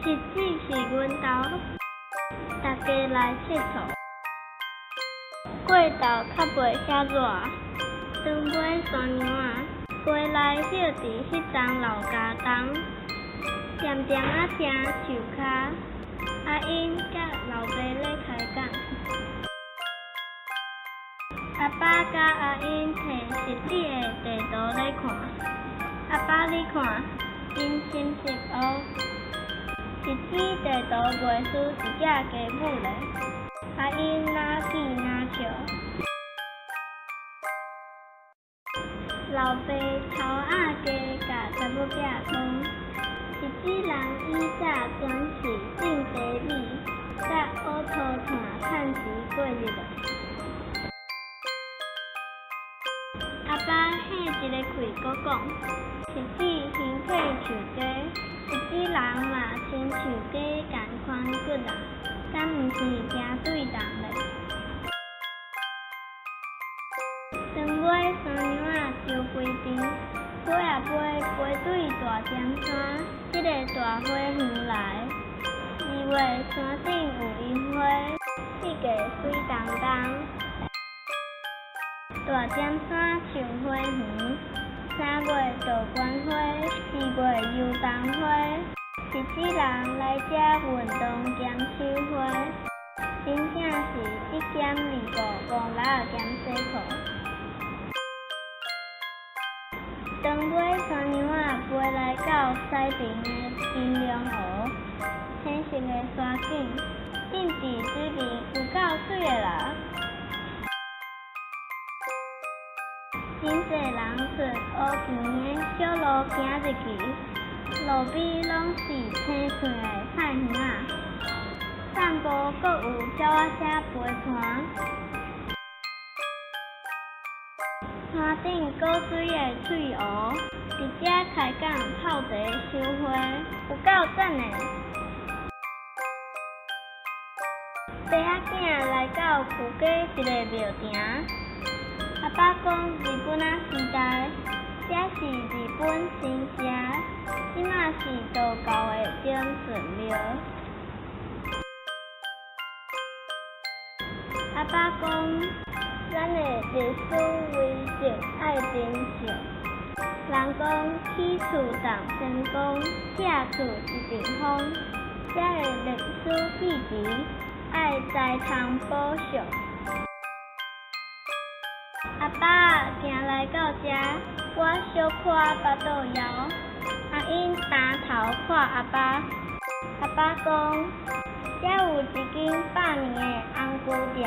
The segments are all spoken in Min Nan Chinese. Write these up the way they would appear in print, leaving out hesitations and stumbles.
汐止是阮兜，逐家來𨑨迌。過晝較袂遐熱。長尾山羊仔飛來歇佇彼層老家東，恬恬仔聽樹跤。阿英佮老爸咧開講。阿爸佮阿英提汐止的地圖咧看。阿爸你看，真深色哦。汐止地圖袂輸一隻雞母咧。阿英若記若笑。老爸頭仔低共查某囝講：汐止人以早專是種茶米佮烏塗炭趁錢過日的。阿爸哼一个氣，閣講：汐止興起樹雞，汐止人嘛親像雞仝款骨啊，敢毋是誠對人咧？長尾山羊仔招飛甜，飛啊飛，飛對大尖山這个大花園來。2月山頂有櫻花，四界水澹澹。大尖山像花園，3月杜鵑花，4月油桐花，汐止人來這運動兼賞花，真正是一兼二顧，戇蜊仔兼洗褲。長尾山羊仔飛來到西爿的金龍湖，青色的山景，浸佇水面有夠媠的啦！真濟人出烏墘的小路行入去，路邊攏是青翠的菜園仔，散步閣有鳥仔聲陪伴。山頂古錐的翠湖，佇遮開講泡茶賞花，有夠讚的！爸仔囝來到舊街一个廟埕，阿爸講日本仔時代，這是日本神社，這馬是道教的長順廟。阿爸講，咱的歷史遺跡愛珍惜。人講起厝動千工，拆厝一陣風。遮的歷史記憶愛知通保惜。阿爸行來到遮，我小可腹肚枵。阿英擔頭看阿爸，阿爸講，遮有一間百年的紅龜店，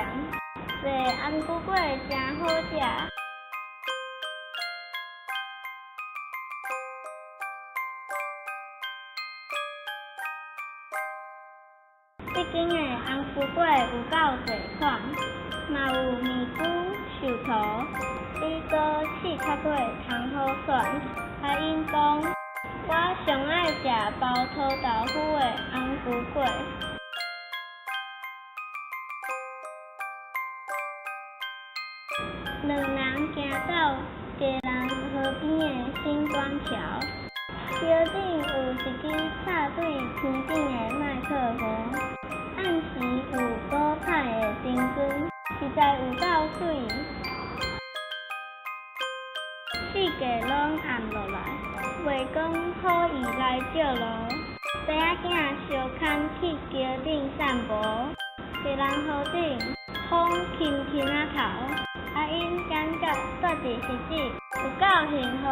賣紅龜粿誠好食。這間的紅龜粿有夠濟款，嘛有麵龜、壽桃，比閣試較粿通好選。阿英講，我上愛食包湯豆腐的紅龜粿。兩人行到基隆河邊的新光橋，橋頂有一支插對天頂的麥克風，暗時有五彩的燈光，實在有夠媠。四界攏暗落來，袂講好意來照路，爸仔囝相牽去橋頂散步。基隆河頂風輕輕仔頭，阿英感覺蹛佇汐止有夠幸福。